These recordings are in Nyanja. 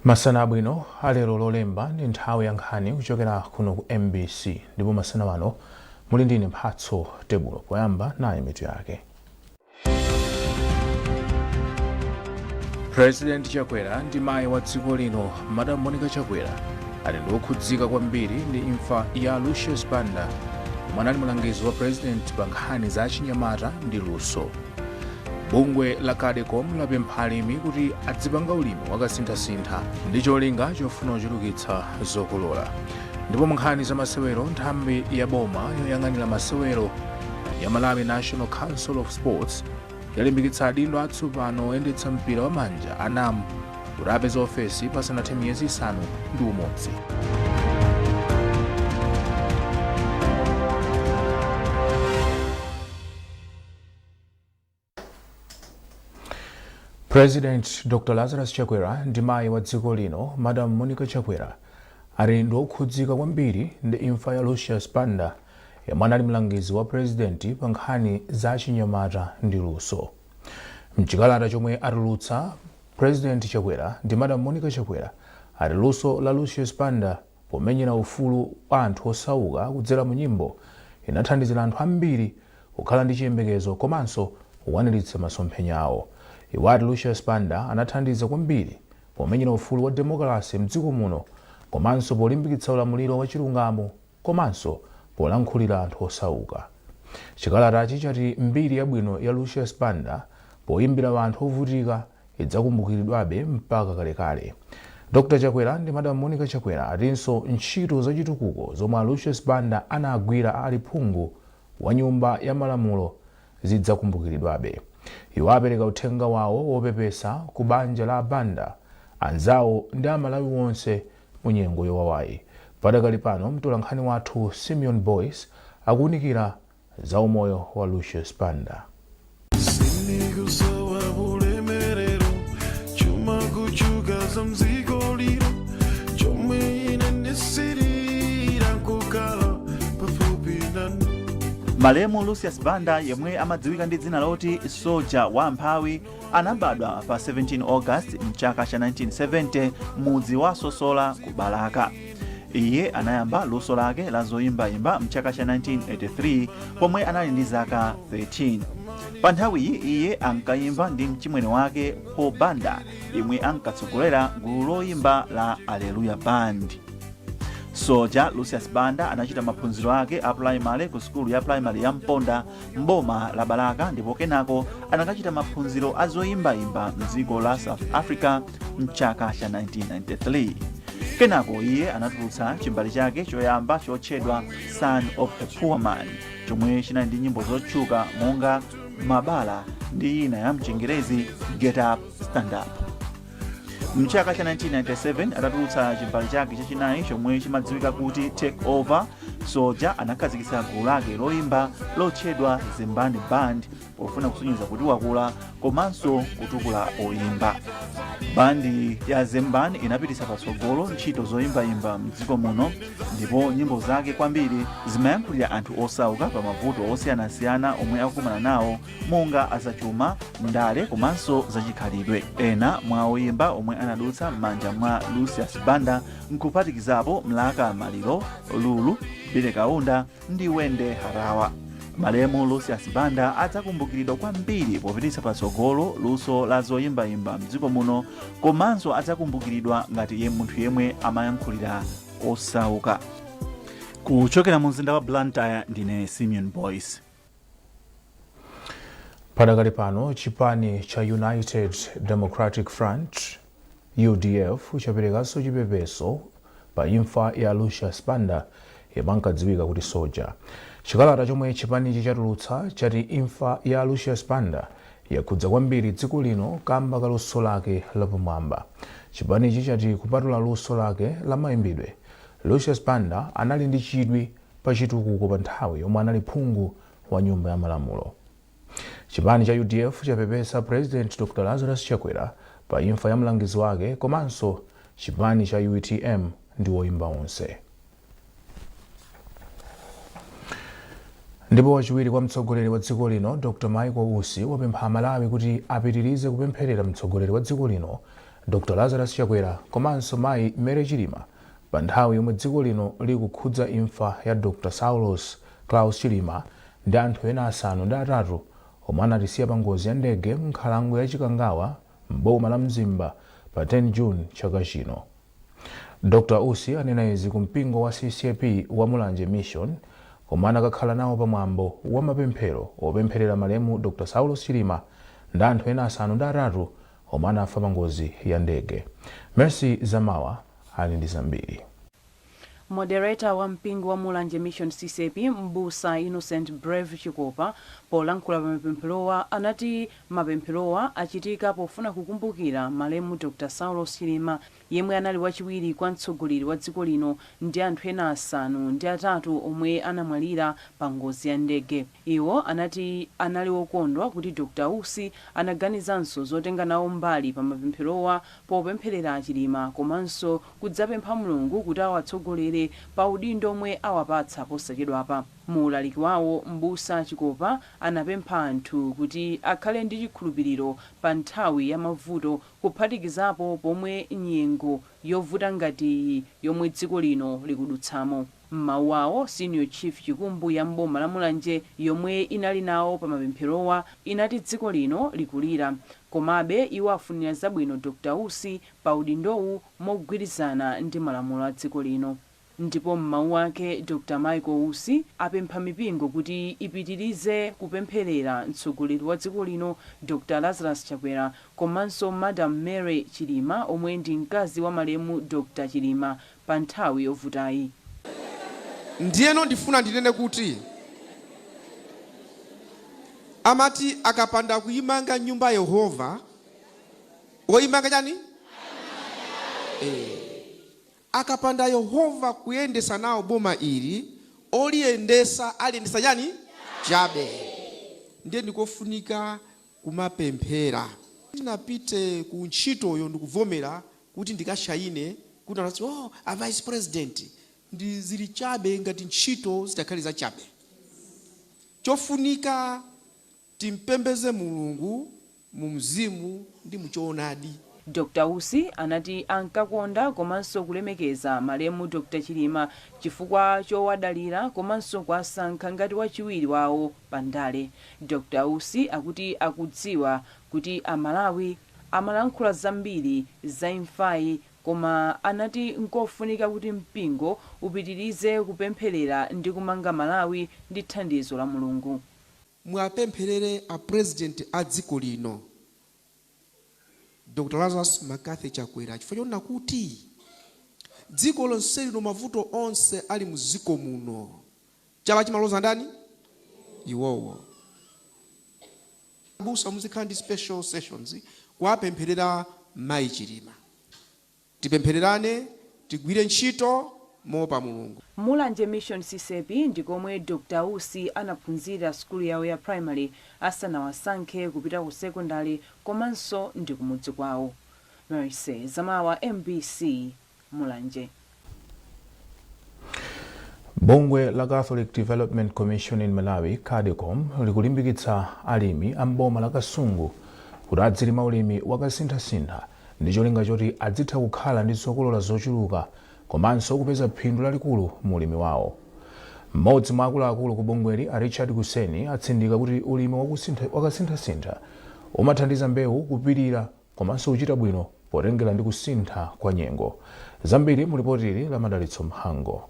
Masana abwino alero Lolemba ndi nthawi ya nkhani kuchokera kuno ku MBC, ndipo masana ano muli ndine Mphatso Tebulo. Poyamba nayi mitu yake. President Chakwera ndi mayi wa dziko lino Madam Monica Chakwera ali ndi okhudzika kwambiri ndi imfa ya Lucius Banda, omwe anali mulangizi wa president pa nkhani za chinyamata ndi luso. Bungwe la Cadecom lapempha alimi kuti adzipanga ulimi wakasinthasintha ndi cholinga chofuna kuchulukitsa zokolola. Ndipo mu nkhani za masewero, nthambi ya boma yoyang'anira masewero ya Malawi National Council of Sports yalimbikitsa adindo atsopano oyendetsa mpira wa manja a NAM kuti apeze ofesi pasanathe miyezi 6. President Dr. Lazarus Chakwera ndi mayi wa dziko lino Madam Monica Chakwera ali ndi okhudzika kwambiri ndi imfa ya Lucius Banda, yemwe anali mlangizi wa president pa nkhani za chinyamata ndi luso. Mchikalata chomwe atulutsa, President Chakwera ndi Madam Monica Chakwera ati luso la Lucius Banda pomenyera ufulu wa anthu osauka kudzera mu nyimbo inathandizira anthu ambiri kukhala ndi chiyembekezo komanso kukwaniritsa masomphenya awo. Iwo ati Lucius Banda anathandiza kwambiri pomenyera ufulu wa demokalase mdziko muno komanso polimbikitsa ulamuliro wa chilungamo komanso polankhulira anthu osauka. Chikalatachi chati mbiri yabwino ya Lucius Banda poyimbira anthu ovutika idzakumbukiridwabe mpaka kalekale. Dr Chakwera ndi Madam Monica Chakwera atinso ntchito zachitukuko zomwe a Lucius Banda anagwira ali phungu wa nyumba ya malamulo zidzakumbukiridwabe. Iwo apereka uthenga wawo wopepesa ku banja la Banda, anzawo ndi Amalawi onse mu nyengo yowawayi. Padakali pano mtolankhani wathu Simeon Boyce akuwunikira za umoyo wa Lucius Banda. Sindikusowa ulemerero, chuma, kuchuka za mdziko lino. Chomwe ine ndisirira nkukhala pafupi nanu. Malemu Lucius Banda, yemwe amadziwika ndi dzina loti Soja wa Mphawi, anabadwa pa 17 August mchaka cha 1970 mudzi wa Sosola ku Balaka. Iye anayamba luso lake la zoyimbayimba mchaka cha 1983 pomwe anali ndi zaka 13. Pa nthawiyi iye ankayimba ndi mchimwene wake Paul Banda, yemwe ankatsogolera gulu loyimba la Alleluya Band. Soja Lucius Banda anachita maphunziro ake a primary ku sukulu ya primary ya Mponda mboma la Balaka, ndipo kenako anakachita maphunziro a zoyimbayimba mdziko la South Africa mchaka cha 1993. Kenako iye anatulutsa chimbale chake choyamba chotchedwa Son of a Poor Man, chomwe chinali ndi nyimbo zotchuka monga Mabala ndi ina ya mchingerezi Get Up Stand Up. Mchaka cha 1997, atatulutsa chimbale chake chachinayi chomwe chimadziwika kuti Take Over, Soja anakhazikitsa gulu lake loyimba lotchedwa Zembani Band pofuna kusonyeza kuti wakula komanso kutukula oyimba. Bandi ya Zembani inapititsa patsogolo ntchito zoyimbayimba mdziko muno, ndipo nyimbo zake kwambiri zimayankhulira anthu osauka pa mavuto osiyanasiyana omwe akukumana nawo monga azachuma, ndale komanso zachikhalidwe. Ena mwa oyimba omwe anadutsa m'manja mwa Lucius Banda nkuphatikizapo Mlaka Maliro, Lulu, Billy Kaunda ndi Wende Harawa. Malemu Lucius Banda adzakumbukiridwa kwambiri popititsa patsogolo luso la zoyimbayimba mdziko muno, komanso adzakumbukiridwa ngati ye munthu yemwe amayankhulira osauka. Kuchokera mu mzinda wa Blantyre, ndine Simeon Boyce. Padakali pano chipani cha United Democratic Front, UDF, chaperekanso chipepeso pa imfa ya Lucius Banda, yemwe ankadziwika kuti Soja. Chikalata chomwe chipanichi chatulutsa chati imfa ya Lucius Banda yakhudza kwambiri dziko lino kamba ka luso lake lapamwamba. Chipanichi chati kupatula luso lake la mayimbidwe, Lucius Banda anali ndi chidwi pa chitukuko pa nthawi yomwe anali phungu wa nyumba ya malamulo. Chipani cha UDF chapepesa President Dr Lazarus Chakwera pa imfa ya mlangizi wake komanso chipani cha UTM ndi woyimba onse. Ndipo wachiwiri kwa mtsogoleri wa dziko lino Dr Michael Usi wapempha Amalawi kuti apitirize kupempherera mtsogoleri wa dziko lino Dr Lazarus Chakwera komanso mayi Mary Chilima pa nthawi yomwe dziko lino likukhudza imfa ya Dr Saulos Klaus Chilima ndi anthu ena 8 omwe anatisiya pa ngozi ya ndege m'nkhalango ya Chikangawa m'boma la Mzimba pa 10 June chaka chino. Dr Usi anena izi ku mpingo wa CCAP wa Mulanje Mission komwe anakakhala nawo pamwambo wa mapemphero opempherera malemu Dr Saulos Chilima ndi anthu ena 8 omwe anafa pa ngozi ya ndege. Mercy Zamawa ali ndi zambiri. Moderator wa mpingo wa Mulanje Mission CCAP, Mbusa Innocent Brave Chikopa, polankhula pa mapempherowa anati mapempherowa achitika pofuna kukumbukira malemu Dr Saulos Chilima, yemwe anali wachiwiri kwa mtsogoleri wa dziko lino, ndi anthu ena 8 omwe anamwalira pa ngozi ya ndege. Iwo anati anali okondwa kuti Dr Usi anaganizanso zotenga nawo mbali pa mapempherowa popempherera Chilima komanso kudzapempha Mulungu kuti awatsogolere pa udindo omwe awapatsa posachedwapa. Mu ulaliki wawo, Mbusa Chikopa anapempha anthu kuti akhale ndi chikhulupiriro pa nthawi ya mavuto, kuphatikizapo pomwe nyengo yovuta ngati iyi yomwe dziko lino likudutsamo. M'mawu awo, Senior Chief Chikumbu ya mboma la Mulanje, yomwe inali nawo pa mapempherowa, inati dziko lino likulira, komabe iwo afunira zabwino Dr Usi pa udindowu mogwirizana ndi malamulo a dziko lino. Ndipo m'mawu ake, Dr Michael Usi apempha mipingo kuti ipitirize kupempherera mtsogoleri wa dziko lino Dr Lazarus Chakwera komanso Madam Mary Chilima, omwe ndi mkazi wa malemu Dr Chilima, pa nthawi yovutayi. Ndiyeno ndifuna ndinene kuti amati akapanda kuyimanga nyumba Yehova, woyimanga chani? Akapanda Yehova kuyendesa nawo boma ili, oliyendesa aliyendesa chani? Chabe. Ndiye ndikofunika kumapemphera. Ndinapite ku ntchitoyo ndikuvomera kuti ndikashayine kuti anati, "Oh, a vice president," ndi zili chabe ngati ntchito zitakhale za chabe. Chofunika timpembeze Mulungu mu mzimu ndi muchoonadi. Dr Usi anati ankakonda komanso kulemekeza malemu Dr Chilima chifukwa chowadalira komanso kuwasankha ngati wachiwiri wawo pa ndale. Dr Usi akuti akudziwa kuti Amalawi amalankhula zambiri za imfayi, koma anati nkofunika kuti mpingo upitirize kupempherera ndi kumanga Malawi ndi thandizo la Mulungu. Mwapempherere a president a dziko lino Dr Lazarus McCarthy Chakwera, chifukwa chonena kuti dziko lonse lino, mavuto onse ali mu dziko muno, chala chimaloza ndani? Iwowo. Abusa, muzikhala ndi special sessions kuwapempherera mayi Chilima. Tipemphererane, tigwire ntchito moopa Mulungu. Mulanje Mission CCAP ndikomwe Dr Usi anaphunzira sukulu yawo ya primary asanawasankhe kupita ku secondary, komanso ndi kumudzi kwawo. Mercy Zamawa, MBC, Mulanje. Bungwe la Catholic Development Commission in Malawi, CADECOM, likulimbikitsa alimi a mboma la Kasungu kuti adzilima ulimi wakasinthasintha ndi cholinga choti adzitha kukhala ndi zokolola zochuluka komanso kupeza phindu lalikulu mu ulimi wawo. Mmodzi mwa akuluakulu ku bungweli, a Richard Kuseni, atsindika kuti ulimi wakasinthasintha umathandiza mbewu kupirira komanso kuchita bwino potengera ndi kusintha kwa nyengo. Zambiri mu lipoti la Madalitso Mhango.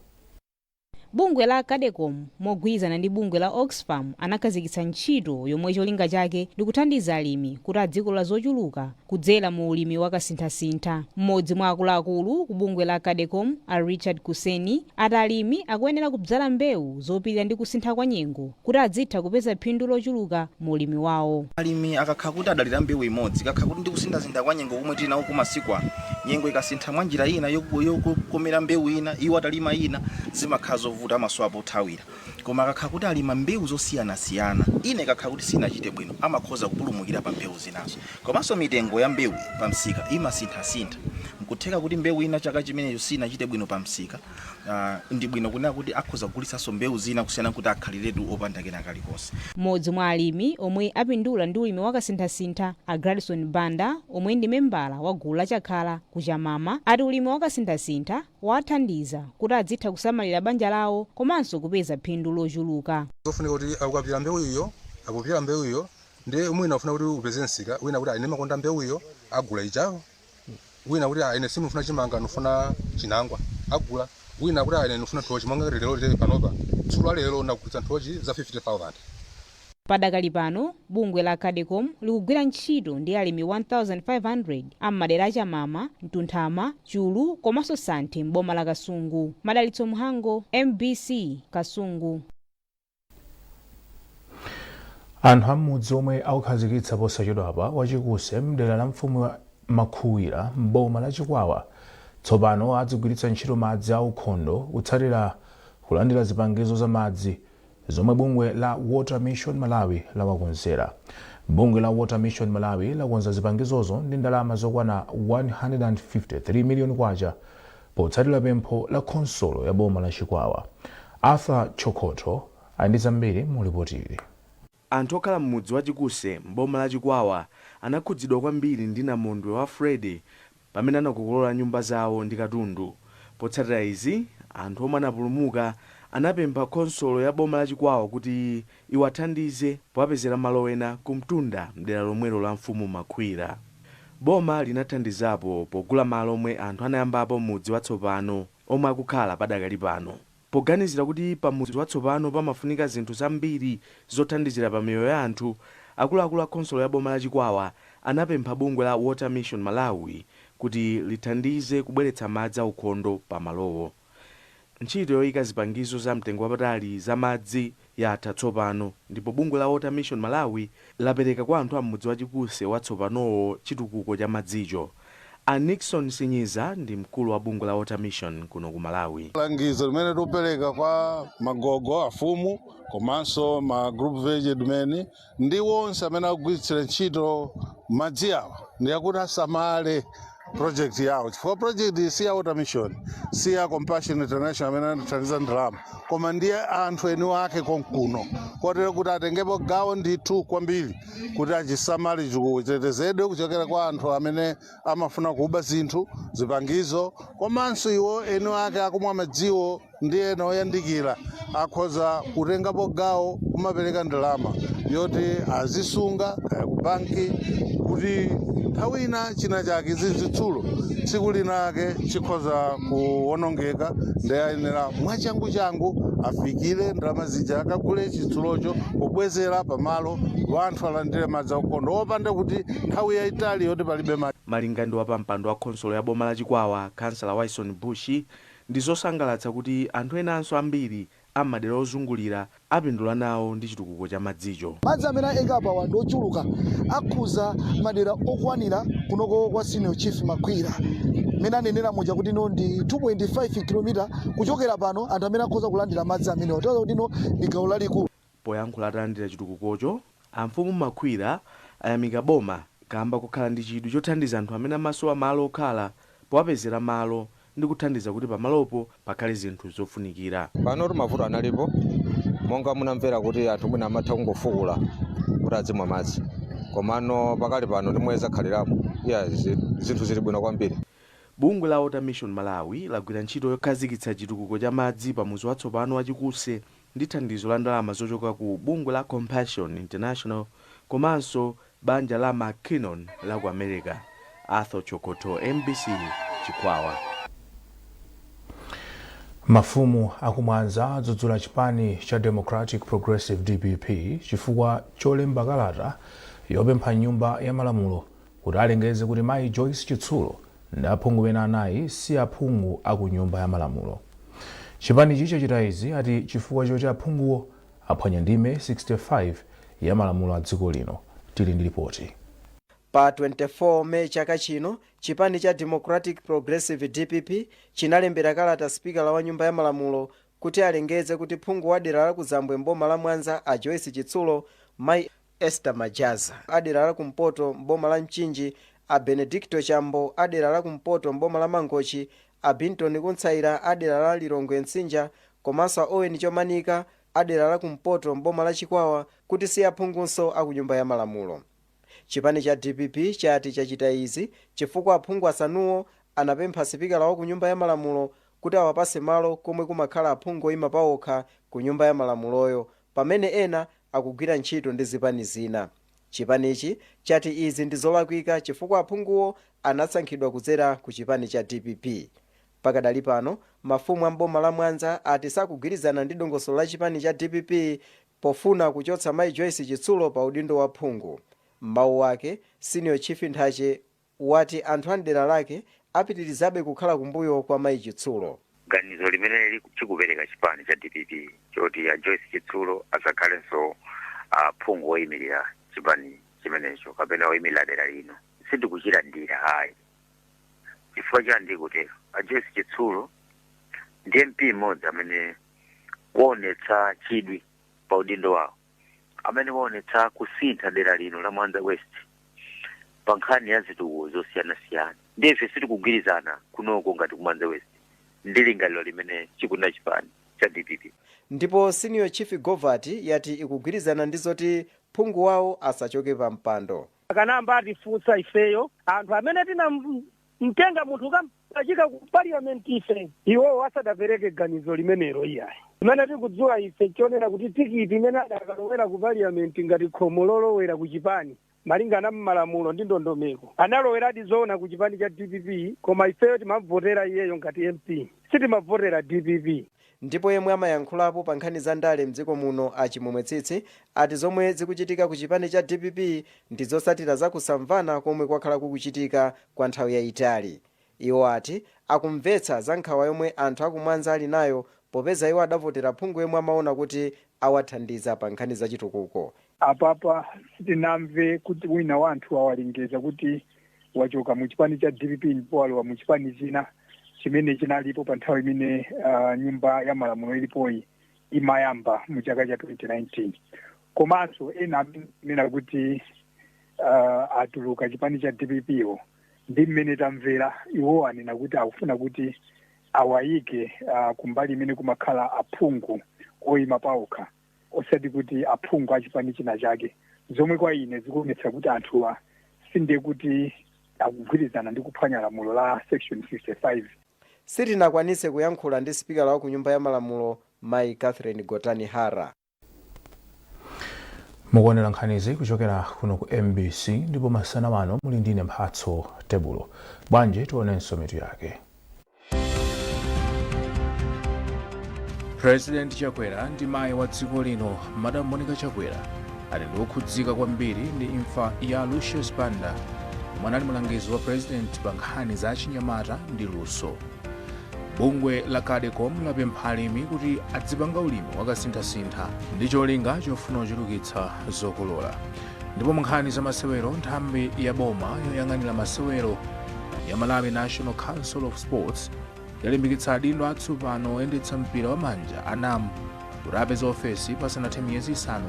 Bungwe la CADECOM mogwirizana ndi bungwe la Oxfam anakhazikitsa ntchito yomwe cholinga chake ndi kuthandiza alimi kuti adzikolola zochuluka kudzera mu ulimi wakasinthasintha. Mmodzi mwa akuluakulu ku bungwe la CADECOM, a Richard Kuseni, ati alimi akuyenera kubzala mbewu zopirira ndi kusintha kwa nyengo kuti adzitha kupeza phindu lochuluka mu ulimi wawo. Alimi akakhala kuti adalira mbewu imodzi, ikakhala kuti ndi kusinthasintha kwa nyengo komwe tili nawo kumasiku ano, nyengo ikasintha mwa njira ina yokomera mbewu ina, iwo atalima ina, zimakhala zovuta, amasowa pothawira. Koma akakhala kuti alima mbewu zosiyanasiyana, ina ikakhala kuti sinachite bwino, amakhoza kupulumukira pa mbewu zinazo. Komanso mitengo ya mbewu pa msika imasinthasintha. Nkutheka kuti mbewu ina chaka chimenecho sinachite bwino pa msika. Ndi bwino kunena kuti akhoza kugulitsanso mbewu zina kusiyana kuti akhaliretu opanda kena kalikonse. Mmodzi mwa alimi omwe apindula ndi ulimi wakasinthasintha, a Gladson Banda, omwe ndi membala wa gulu la Chakhala ku Chamama, ati ulimi wakasinthasintha wathandiza kuti adzitha kusamalira banja lawo komanso kupeza phindu lochuluka. Zofunika kuti ukapira mbewu iyo, akupira mbewu iyo, ndiye mwina ufuna kuti upeze msika wina kuti ine makonda mbewu iyo, agula ichawo. Wina kuti ine simufuna chimanga, nufuna chinangwa, agula. Wina kuti ine nufuna nthochi, monga lero lero panopa tsiku la lero ndagulitsa nthochi za 50,000. Padakali pano bungwe la Cadecom likugwira ntchito ndi alimi 1500 am'madera a Chamama, Mtunthama, Chulu komanso Santhe m'boma la Kasungu. Madalitso Mhango, MBC, Kasungu. Anthu am'mudzi omwe akukhazikitsa posachedwapa wachikuse mdera la mfumu Makhuwira m'boma la Chikwawa tsopano adzigwiritsa ntchito madzi aukhondo kutsatira kulandira zipangizo za madzi zomwe bungwe la Water Mission Malawi lawakonzera. Bungwe la Water Mission Malawi lakonza zipangizozo ndi ndalama zokwana 153 miliyoni kwacha potsatira pempho la khonsolo ya boma la Chikwawa. Arthur Chokoto ali ndi zambiri mu ripoti ili. Anthu okhala m'mudzi wa Chikuse m'boma la Chikwawa anakhudzidwa kwambiri ndi namondwe wa Freddy pamene anakokolola nyumba zawo ndi katundu. Potsatira izi, anthu omwe anapulumuka anapempha khonsolo ya boma la Chikwawa kuti iwathandize powapezera malo ena kumtunda mdera lomwelo la mfumu Makhwira. Boma linathandizapo pogula malo omwe anthu anayambapo mudzi watsopano omwe akukhala padakali pano. Poganizira kuti pamudzi watsopano pamafunika zinthu zambiri zothandizira pa miyoyo ya anthu, akuluakulu a khonsolo ya boma la Chikwawa anapempha bungwe la Water Mission Malawi kuti lithandize kubweretsa madzi aukhondo pamalowo. Ntchito yoyika zipangizo za mtengo wapatali za madzi yatha tsopano ndipo bungwe la Water Mission Malawi lapereka kwa anthu a m'mudzi wa Chikuse watsopanowo chitukuko cha madzicho. A Nixon Sinyiza ndi mkulu wa bungwe la Water Mission kuno ku Malawi. Langizo limene tikupereka kwa magogo, afumu komanso ma group village headmen ndi wonse amene akugwiritsira ntchito madzi awa ndi akuti asamale project yawo, chifukwa project si ya Water Mission, si ya Compassion International amene anathandiza ndalama, koma ndiye anthu eni ake konkuno, kotero kuti atengepo gawo ndithu kwambiri kuti achisamale, chitetezedwe kuchokera kwa anthu amene amafuna kuba zinthu, zipangizo, komanso iwo eni ake akumwa madziwo ndi ena oyandikira akhoza kutengapo gawo kumapereka ndalama yoti azisunga kaya ku banki, kuti nthawi ina china chake, zitsulo tsiku linake chikhoza kuwonongeka, ndi ayenera mwachangu-changu afikire ndalama zija, akagule chitsulocho kubwezera pamalo, wanthu alandire madzi aukhondo opanda kuti nthawi yayitali yoti palibe madzi. Malinga ndi wapampando wa khonsolo ya boma la Chikwawa, kansala Wison Bush, ndi zosangalatsa kuti anthu enanso ambiri amadera ozungulira apindula nawo ndi chitukuko cha madzicho. Madzi amene ayika apawa ndi ochuluka, akhuza madera okwanira kunoko kwa Senior Chief Makwira mmene anenera muja kuti no ndi 2.5 km kuchokera pano anthu amene akhoza kulandira madzi amenewa, toza kuti no ndi gawo lalikulu. Poyankhula atalandira chitukukocho, amfumu Makwira ayamika boma kamba kukhala ndi chidwi chothandiza anthu amene amasowa malo okhala powapezera malo ndi kuthandiza kuti pamalopo pakhale zinthu zofunikira. Pano mavuto analipo, monga munamvera kuti anthu mwina amatha kungofukula kuti adzimwa madzi, komano pakali pano ndimwe zakhaliramo iya, zinthu zili bwino kwambiri. Bungwe la Water Mission Malawi lagwira ntchito yokhazikitsa chitukuko cha madzi pamudzi watsopano wa Chikuse ndi thandizo la ndalama zochoka ku bungwe la Compassion International komanso banja la McKinnon la ku America. Arthur Chokoto, MBC, Chikwawa. Mafumu akumwanza adzudzula chipani cha Democratic Progressive, DPP, chifukwa cholemba kalata yopempha Nyumba ya Malamulo kuti alengeze kuti mayi Joyce Chitsulo ndi aphungu ena anayi si aphungu aku Nyumba ya Malamulo. Chipanichi chachita izi ati chifukwa choti aphunguwo aphwanya ndime 65 ya malamulo a dziko lino. Tili ndi ripoti. Pa 24 Meyi chaka chino, chipani cha Democratic Progressive, DPP, chinalembera kalata sipikala wa Nyumba ya Malamulo kuti alengeze kuti phungu wa dera la Kuzambwe mboma la Mwanza a Joyce Chitsulo, mayi Esther Majaza a dera la Kumpoto mboma la Mchinji A Benedicto Chambo a dera la kumpoto m'boma la Mangochi, a Binton Kuntsaira a dera la Lilongwe Mtsinja komanso a Owen Chomanika a dera la kumpoto m'boma la Chikwawa kuti si aphungunso a ku Nyumba ya Malamulo. Chipani cha dpp chati chachita izi chifukwa aphungu asanuwo anapempha sipikala wa ku Nyumba ya Malamulo kuti awapase malo komwe kumakhala aphungu oima paokha ku Nyumba ya Malamuloyo pamene ena akugwira ntchito ndi zipani zina. Chipanichi chati izi ndi zolakwika chifukwa aphunguwo anasankhidwa kudzera ku chipani cha dpp. Pakadali pano, mafumu a m'boma la Mwanza ati sakugwirizana ndi dongosolo la chipani cha dpp pofuna kuchotsa Mayi Joyce Chitsulo pa udindo wa phungu. M'mawu ake, Senior Chief Nthache wati anthu a m'dera lake apitirizabe kukhala kumbuyo kwa Mayi Chitsulo. Ganizo limene chikupereka chipani cha dpp choti a Joyce Chitsulo asakhalenso phungu woyimirira chipani chimenecho kapena woyimirira dera lino, sindikuchilandira ayi. Chifukwa chani ndikutero? A Joyce Chitsulo ndi MP mmodzi amene waonetsa chidwi pa udindo wawo, amene waonetsa kusintha dera lino la Mwanza West pa nkhani ya zitukuko zosiyanasiyana. Ndiye ife sitikugwirizana kunoko ngati ku Mwanza West ndi lingaliro limene chikunena chipani cha dpp. Ndipo Senior Chief Govati yati ikugwirizana ndi zoti phungu wawo asachoke pa mpando. Akanayamba atifunsa ifeyo anthu amene tinamtenga munthu kukampachika ku parliament ife iwowo asadapereke ganizo limenelo iyayi. Chimene tikudziwa ife chonena kuti tikiti imene adakalowera ku parliament ngati khomo lolowera ku chipani malingana mmalamulo ndi ndondomeko analoweradi zoona ku chipani cha dpp koma ifeyo timamvotera iyeyo ngati MP sitimavotera dpp. Ndipo yemwe amayankhulapo pa nkhani za ndale mdziko muno a Chimwemwe Tsitsi ati zomwe zikuchitika ku chipani cha dpp ndi zotsatira za kusamvana komwe kwakhala kukuchitika kwa nthawi yayitali. Iwo ati akumvetsa za nkhawa yomwe anthu aku Mwanza ali nayo popeza iwo adavotera phungu yemwe amaona kuti awathandiza pa nkhani za chitukuko. Apapa sitinamve kuti wina wa anthuwa walengeza kuti wachoka mu chipani cha dpp ndipo walowa mu chipani china chimene chinalipo pa nthawi imene nyumba ya malamulo ilipoyi imayamba mu chaka cha 2019. Komanso ena amanena kuti atuluka chipani cha dpp wo, ndi mmene tamvera iwo anena kuti akufuna kuti awayike kumbali imene kumakhala aphungu oyima paokha, osati kuti aphungu a chipani china chake, zomwe kwa ine zikuonetsa kuti anthuwa sindiye kuti akugwirizana ndi kuphwanya lamulo la section 55. Sitinakwanitse kuyankhula ndi sipikala wa ku nyumba ya malamulo Mayi Catherine Gotani Hara. Mukuonera nkhanizi kuchokera kuno ku mbc ndipo masana ano muli ndine Mphatso Tebulo. Bwanji tionenso mitu yake. President Chakwera ndi mayi wa dziko lino Madam Monica Chakwera ati ndi okhudzika kwambiri ndi imfa ya Lucius Banda yemwe anali mlangizi wa president pa nkhani za achinyamata ndi luso. Bungwe la Cadecom lapempha alimi kuti adzipanga ulimi wakasinthasintha ndi cholinga chofuna kuchulukitsa zokolola. Ndipo mu nkhani za masewero, nthambi ya boma yoyang'anira masewero ya Malawi National Council of Sports yalimbikitsa adindo atsopano oyendetsa mpira wa manja a NAM kuti apeze ofesi pasanathe miyezi 6.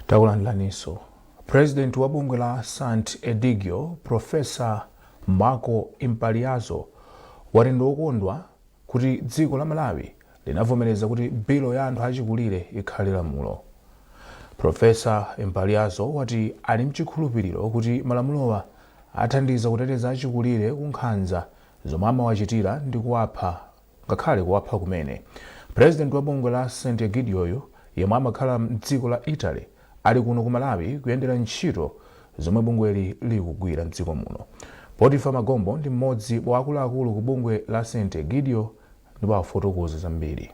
Takulandiraninso. President wa bungwe la Sant Egidio, Professor Marco Impagliazzo, wati ndi wokondwa kuti dziko la Malawi linavomereza kuti bilo ya anthu achikulire ikhale lamulo. Professor Impagliazzo wati ali mchikhulupiriro kuti malamulowa athandiza kuteteza achikulire ku nkhanza zomwe amawachitira ndi kuwapha ngakhale kuwapha kumene. President wa bungwe la St Egidioyu yemwe amakhala mdziko la Italy ali kuno ku Malawi kuyendera ntchito zomwe bungweli likugwira mdziko muno. Potiphar Magombo ndi mmodzi wa akuluakulu ku bungwe la St Egidio ndipo afotokoza zambiri.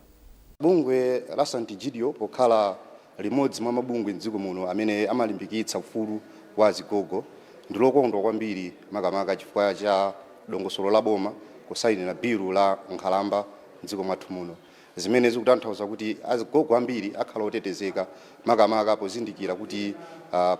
Bungwe la St Egidio pokhala limodzi mwa mabungwe mdziko muno amene amalimbikitsa ufulu wa azigogo ndi lokondwa kwambiri makamaka chifukwa cha dongosolo la boma kusayinira bilu la nkhalamba mdziko mwathu muno, zimene zikutanthauza kuti azigogo ambiri akhala otetezeka makamaka pozindikira kuti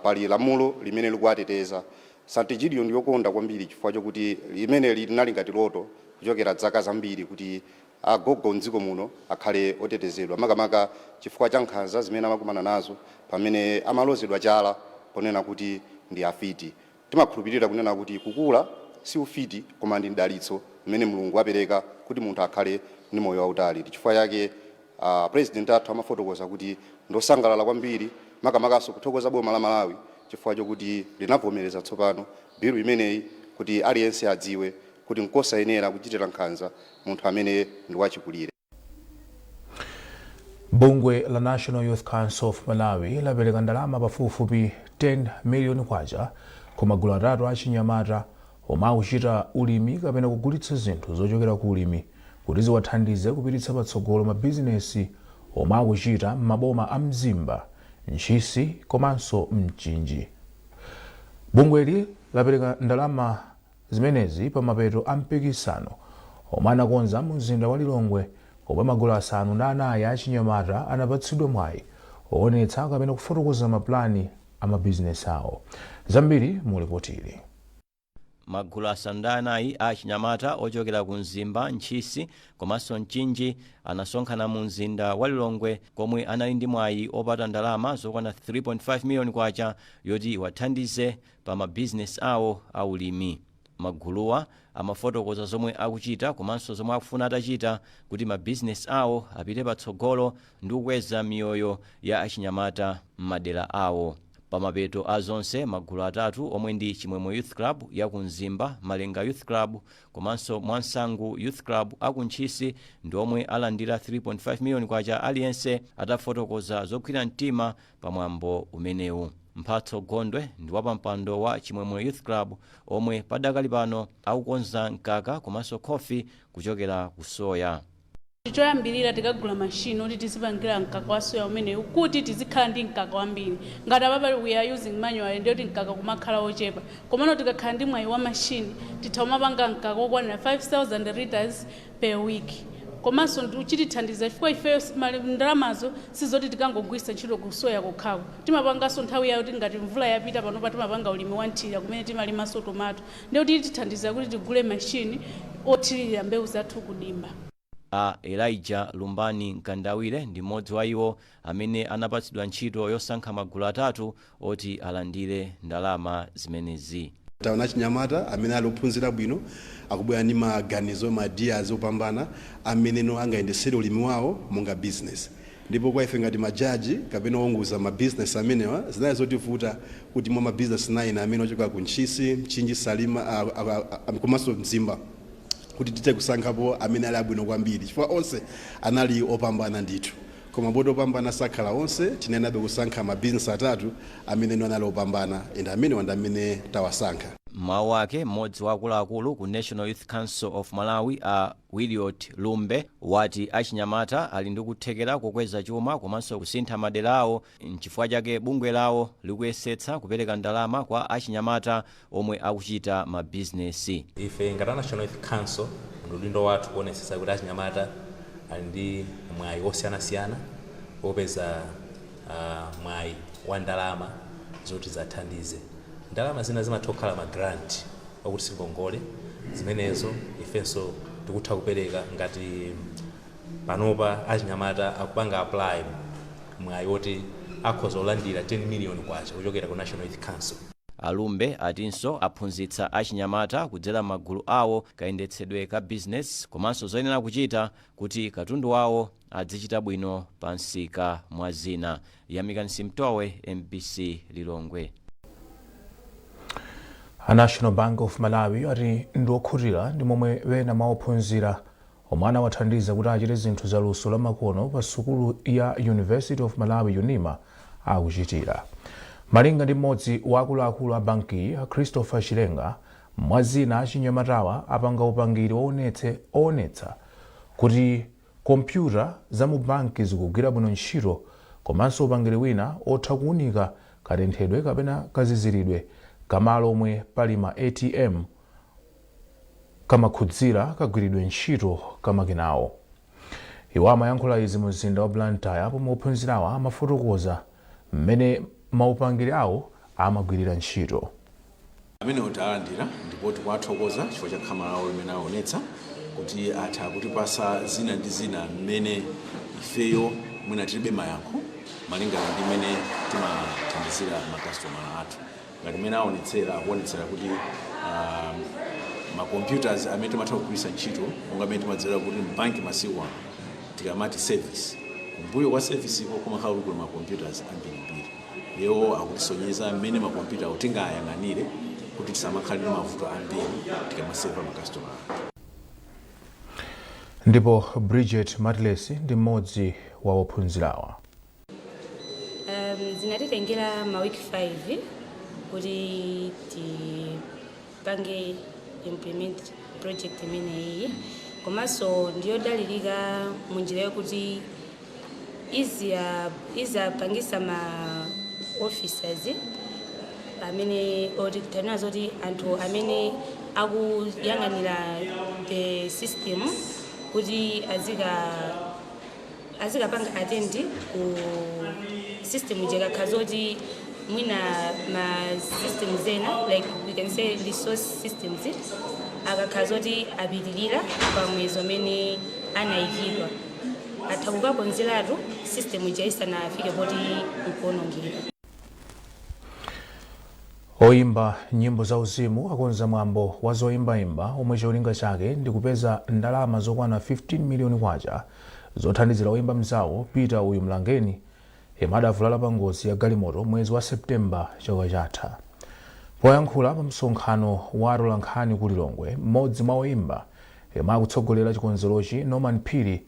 pali lamulo limene likuwateteza. St Egidio ndi yokondwa kwambiri chifukwa chokuti limeneli linali ngati loto kuchokera zaka zambiri kuti Agogo mdziko muno akhale otetezedwa, makamaka chifukwa cha nkhanza zimene amakumana nazo pamene amalozedwa chala ponena kuti ndi afiti. Timakhulupirira kunena kuti kukula si ufiti, koma ndi mdalitso umene Mulungu apereka kuti munthu akhale ndi moyo wautali. Ndi chifukwa chake President athu amafotokoza kuti ndosangalala kwambiri, makamakaso kuthokoza boma la Malawi chifukwa chokuti linavomereza tsopano bilu imeneyi, kuti aliyense adziwe kuti nkosayenera kuchitira nkhanza munthu amene ndi wachikulire. Bungwe la National Youth Council of Malawi lapereka ndalama pafupifupi 10 miliyoni kwacha ku magulu atatu achinyamata omwe akuchita ulimi kapena kugulitsa zinthu zochokera ku ulimi kuti ziwathandize kupititsa patsogolo mabizinesi omwe akuchita m'maboma a Mzimba, Ntchisi komanso Mchinji. Bungweli lapereka ndalama zimenezi pa mapeto a mpikisano omwe anakonza mu mzinda wa Lilongwe, komwe magulu 4 achinyamata anapatsidwa mwayi owonetsa kapena kufotokoza mapulani a mabizinesi awo. Zambiri mu lipotili. Magulu 4 a achinyamata ochokera ku Mzimba, Ntchisi komanso Mchinji anasonkhana mu mzinda wa Lilongwe, komwe anali ndi mwayi opata ndalama zokwana 3.5 miliyoni kwacha yoti iwathandize pa mabizinesi awo a ulimi. Maguluwa amafotokoza zomwe akuchita komanso zomwe akufuna atachita kuti mabizinesi awo apite patsogolo ndi kukweza miyoyo ya achinyamata m'madera awo. Pamapeto a zonse, magulu atatu omwe ndi Chimwemwe Youth Club ya ku Mzimba, Malenga Youth Club komanso Mwansangu Youth Club aku Ntchisi ndi omwe alandira 3.5 miliyoni kwacha aliyense atafotokoza zogwira mtima pamwambo umenewu. Mphatso Gondwe ndi wapampando wa Chimwemwe Youth Club, omwe padakali pano akukonza mkaka komanso khofi kuchokera ku soya. Choyambirira, tikagula mashini oti tizipangira mkaka wa soya umenewu kuti tizikhala ndi mkaka wambiri. Ngati apapa we are using manual, ndiye kuti mkaka kumakhala ochepa, komano tikakhala ndi mwayi wa mashini, titha kumapanga mkaka okwanira 5000 liters per week. Komanso chitithandiza chifukwa ifeyo ndalamazo sizoti tikangogwiritsa ntchito ku soya kokhako. Timapanganso nthawi yayo kuti ngati mvula yapita, panopa timapanga ulimi wa nthirira kumene timalimanso tomato, ndiye kuti tithandiza kuti tigule mashini othirira mbewu zathu kudimba. A Elijah Lumbani Mkandawire ndi mmodzi wa iwo amene anapatsidwa ntchito yosankha magulu atatu oti alandire ndalama zimenezi. Taona achinyamata amene ali ophunzira bwino akubwera ndi maganizo, ma ideas opambana ameneno angayendesere ulimi wawo monga business. Ndipo kwa ife ngati majaji kapena owunguza ma business amenewa, zinali zotivuta kuti mwa ma business 9 amene ochoka ku Ntchisi, Mchinji, Salima komanso Mzimba, kuti tithe kusankhapo amene ali abwino kwambiri, chifukwa onse anali opambana ndithu. Koma poti opambana sakhala onse, tinayenabe kusankha ma business atatu amene anali opambana, and amenewa ndi amene tawasankha. Mawu ake, mmodzi wa akuluakulu ku National Youth Council of Malawi, a Williot Lumbe, wati achinyamata ali ndi kuthekera kokweza chuma komanso kusintha madera awo, nchifukwa chake bungwe lawo likuyesetsa kupereka ndalama kwa achinyamata omwe akuchita mabizinesi. Ife ngati a National Youth Council, ndi udindo wathu kuonetsetsa kuti achinyamata ali ndi mwayi osiyanasiyana opeza mwayi wa ndalama zoti zathandize. Ndalama zina zimatha kukhala ma grant, okuti singongole zimenezo ifenso tikutha kupereka. Ngati panopa achinyamata akupanga apply mwayi woti akhoza kulandira 10 million kwacha kuchokera ku National Youth Council. Alumbe atinso aphunzitsa achinyamata kudzera magulu awo kayendetsedwe ka bizinesi komanso zoyenera kuchita kuti katundu wawo adzichita bwino pa msika, mwa zina. Yamikani Simtowe, MBC, Lilongwe. A National Bank of Malawi ati ndi okhutira ndi momwe ena mwa ophunzira omwe anawathandiza kuti achite zinthu zaluso lamakono pa sukulu ya University of Malawi, UNIMA, akuchitira. Malinga ndi mmodzi wa akuluakulu a bankiyi, a Christopher Chilenga, mwa zina achinyamatawa apanga upangiri oonetsa kuti kompyuta za mu banki zikugwira bwino ntchito, komanso upangiri wina otha kuunika katenthedwe kapena kaziziridwe kamalo omwe pali ma ATM kamakhudzira kagwiridwe ntchito kamakinawo. Iwo amayankhula izi mu mzinda wa Blantyre pomwe ophunzirawa amafotokoza mmene maupangiri awo amagwirira ntchito. Amenewo talandira ndipo tikuwathokoza chifukwa cha khama lawo limene aonetsa. Kuti atha kutipasa zina ndi zina mmene ifeyo mwina tilibe mayankho malingana ndi mmene timathandizira makasitomala athu. Ngati mmene aonetsera, akuonetsera kuti ma computers amene timatha kugwiritsa ntchito, monga mmene timadziwira kuti mbanki masiku ano tikamati service, kumbuyo kwa service iko kumakhala kuli ma computers ambirimbiri. Iwo akutisonyeza mmene makompyuta awo tingayang'anire kuti tisamakhale ndi mavuto ambiri tikamaseva makasitomala athu. Ndipo Bridget Matlesi ndi mmodzi wa ophunzirawa. Zinatitengera mawiki 5 kuti tipange implement project imeneyi, komanso ndiyodalirika munjira yokuti izapangisa ma officers amene oti tanena zoti anthu amene akuyang'anira the system kuti azikapanga attend ku system ikakhala zoti mwina ma systems ena, like we can say resource systems, akakhala zoti apitirira pa mwezi umene anayikidwa, atha kukakonzeratu system ija isanafike poti nkuonongeka. Oyimba nyimbo zauzimu akonza mwambo wa zoyimbayimba omwe cholinga chake ndi kupeza ndalama zokwana 15 miliyoni kwacha zothandizira oyimba mzawo Peter Uyu Mlangeni, yemwe adavulala pa ngozi ya galimoto mwezi wa Septemba chaka chatha. Poyankhula pa msonkhano wa atolankhani ku Lilongwe, mmodzi mwa oyimba yemwe akutsogolera chikonzerochi, Norman Phiri,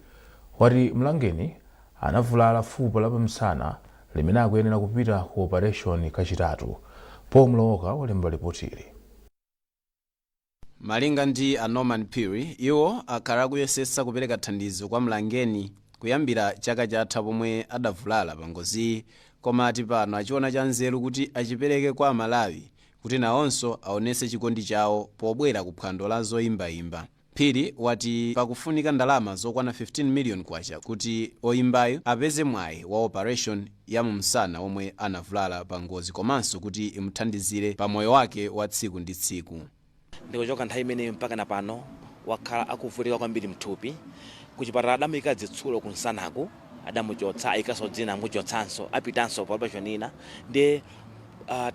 wati Mlangeni anavulala fupa la pamsana limene akuyenera kupita ku operation kachitatu. Paul Mlowoka walemba ripotili. Malinga ndi a Norman Phiri, iwo akhala akuyesetsa kupereka thandizo kwa Mlangeni kuyambira chaka chatha pomwe adavulala pa ngoziyi, koma ati pano achiona cha nzeru kuti achipereke kwa Amalawi kuti nawonso aonetse chikondi chawo pobwera ku phwando la zoyimbayimba. Phiri wati pakufunika ndalama zokwana 15 million kwacha kuti oyimbayo apeze mwayi wa operation ya mumsana omwe anavulala pa ngozi, komanso kuti imuthandizire pa moyo wake wa tsiku ndi tsiku. Ndikuchoka nthawi imeneyo mpaka na pano wakhala akuvutika kwambiri mthupi. Kuchipatala adamuyika zitsulo kunsanaku, adamuchotsa, ayikanso dzina, amuchotsanso, apitanso pa operation ina. Ndiye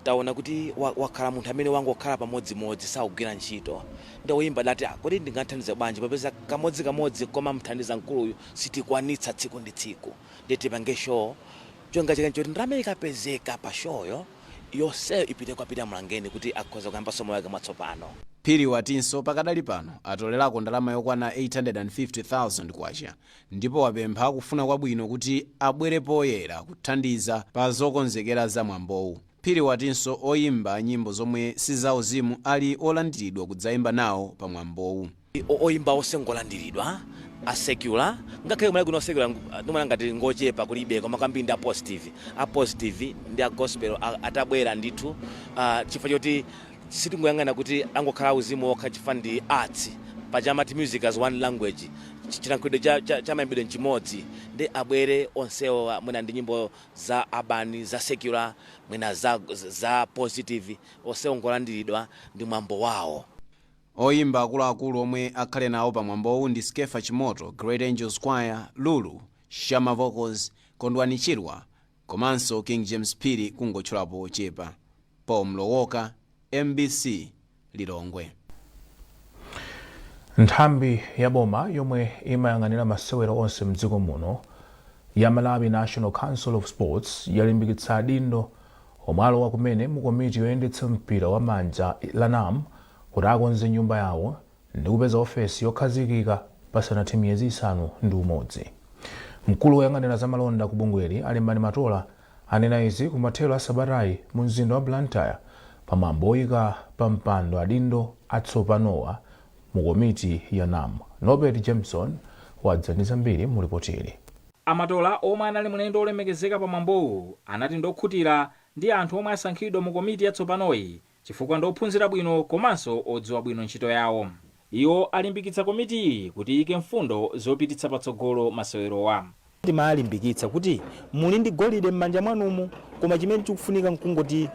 taona kuti wakhala munthu amene wangokhala pamodzimodzi, sakugwira ntchito. Ndi oyimba adati, "Ah, kodi ndingathandize bwanji popeza kamodzikamodzi koma mthandiza mkuluyu sitikwanitsa tsiku ndi tsiku?" Ndiye tipange show, cholinga chake nchoti ndalama ikapezeka pa showyo yonseyo ipite kwa Peter Mlangeni kuti akhoza kuyambanso moyo wake mwatsopano. Phiri watinso pakadali pano atolerako ndalama yokwana 850,000 kwacha, ndipo wapempha kufuna kwabwino kuti abwere poyera kuthandiza pa zokonzekera za mwambowu. Phiri watinso oyimba nyimbo zomwe sizauzimu ali olandiridwa kudzayimba nawo pa mwambowu. Oyimba onse ngolandiridwa, a secular, ngakhale kumene kuno secular ndimona ngati ngochepa, kulibe, koma kwambiri ndi a positive, a positive ndi a gospel atabwera ndithu, chifukwa choti sitingoyang'ana kuti angokhala uzimu okha, chifukwa ndi arts. Paja amati music as one language, chilankhulidwe cha mayimbidwe nchimodzi. Ndi abwere onsewo, mwina ndi nyimbo za urban, za secular, mwina za positive, onsewo ngolandiridwa, ndi mwambo wawo. Oyimba akuluakulu omwe akhale nawo pa mwambowu ndi Skefa Chimoto, Great Angels Choir, Lulu Shama Vocals, Kondwani Chirwa komanso King James Phiri, kungotchulapo ochepa. Paul Mlowoka, MBC, Lilongwe. Nthambi ya boma yomwe imayang'anira masewero onse mdziko muno ya Malawi National Council of Sports yalimbikitsa adindo omwe alowa kumene mu komiti yoyendetsa mpira wa manja la NAM kuti akonze nyumba yawo ndi kupeza ofesi yokhazikika pasanathe miyezi 6. Mkulu woyang'anira zamalonda ku bungweli, Alimbani Matola, anena izi kumathero a sabatayi mu mzinda wa Blantyre pamwambo oyika pa mpando adindo atsopanowa mu komiti ya NAM. Norbert Jameson wadza ndi zambiri mu ripotili. Amatola, omwe anali mlendo olemekezeka pa mwambowu, anati ndokhutira ndi anthu omwe asankhidwa mu komiti yatsopanoyi chifukwa ndi ophunzira bwino komanso odziwa bwino ntchito yawo. Iwo alimbikitsa komitiyi kuti iyike mfundo zopititsa patsogolo masewerowa. Timalimbikitsa kuti muli ndi golide m'manja mwanumu, koma chimene chikufunika nkungoti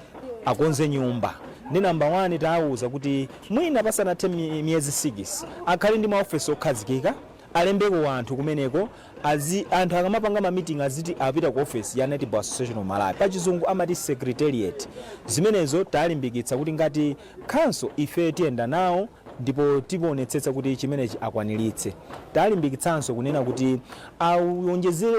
akonze nyumba. Ndi namba 1, tawuza kuti mwina pasanathe miyezi 6 akhale ndi maofesi okhazikika, alembeko anthu kumeneko, azi anthu akamapanga ma meeting aziti apita ku office ya Netball Association of Malawi, pachizungu amati secretariat. Zimenezo talimbikitsa kuti ngati council ife tiyenda nawo ndipo tionetsetsa kuti chimenechi akwaniritse. Talimbikitsanso kunena kuti awonjezere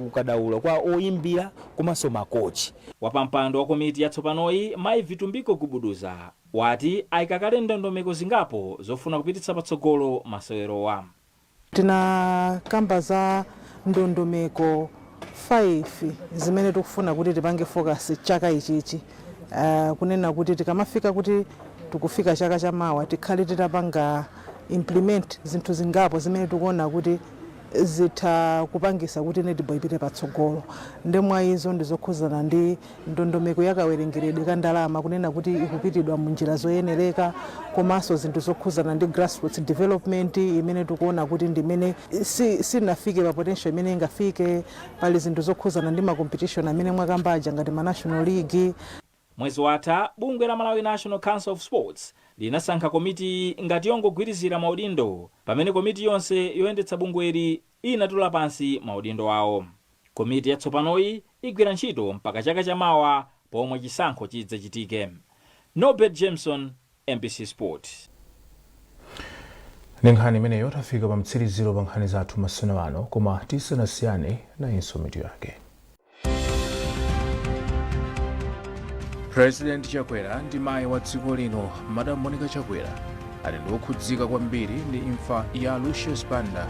ukadaulo kwa oyimbira komanso makochi. Wapampando wa komiti yatsopanoyi, Mayi Vitumbiko Gubuduza, wati ayika kale ndondomeko zingapo zofuna kupititsa patsogolo masewerowa. Tinakamba za ndondomeko 5 zimene tikufuna kuti tipange focus chaka ichichi, kunena kuti tikamafika kuti tikufika chaka chamawa tikhale titapanga implement zinthu zingapo zimene tikuona kuti zitha kupangisa kuti netball ipite patsogolo. Ndi mwa izo ndizokhuzana ndi ndondomeko yakawerengeredwe ka ndalama, kunena kuti ikupitidwa mu njira zoyenereka, komanso zinthu zokhuzana ndi grassroots development imene tikuona kuti ndimene sinafike pa potential imene ingafike. Pali zinthu zokhuzana ndi ma competition amene mwakambaja ngati ma national league. Mwezi watha, bungwe la Malawi National Council of Sports linasankha komiti ngati yongogwirizira maudindo, pamene komiti yonse yoyendetsa bungweli inatula pansi maudindo awo. Komiti yatsopanoyi igwira ntchito mpaka chaka chamawa pomwe chisankho chidzachitike. Norbert Jameson, MBC Sport. Ndi nkhani imeneyo tafika pa mtsiriziro pa nkhani zathu masana ano, koma tisanasiyane, nayinso mitu yake. President Chakwera ndi mayi wa dziko lino, Madam Monica Chakwera, ali ndi okhudzika kwambiri ndi imfa ya Lucius Banda,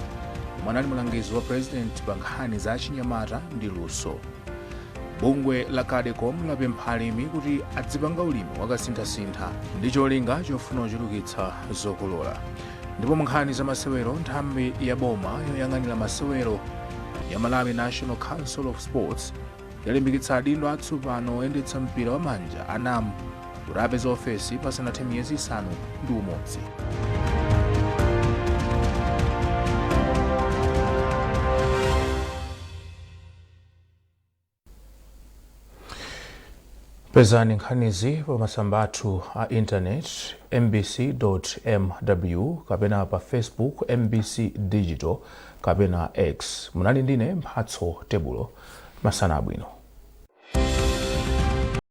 yemwe anali mlangizi wa president pa nkhani za chinyamata ndi luso. Bungwe la Cadecom lapempha alimi kuti adzipanga ulimi wakasinthasintha ndi cholinga chofuna kuchulukitsa zokolola. Ndipo mu nkhani za masewero, nthambi ya boma yoyang'anira masewero ya Malawi National Council of Sports yalimbikitsa adindo atsopano oyendetsa mpira wa manja a NAM kuti apeze ofesi pasanathe miyezi 6. Pezani nkhanizi pa masamba athu a intaneti mbc.mw kapena pa Facebook MBC Digital kapena X. Munali ndine Mphatso Tebulo. Masana abwino.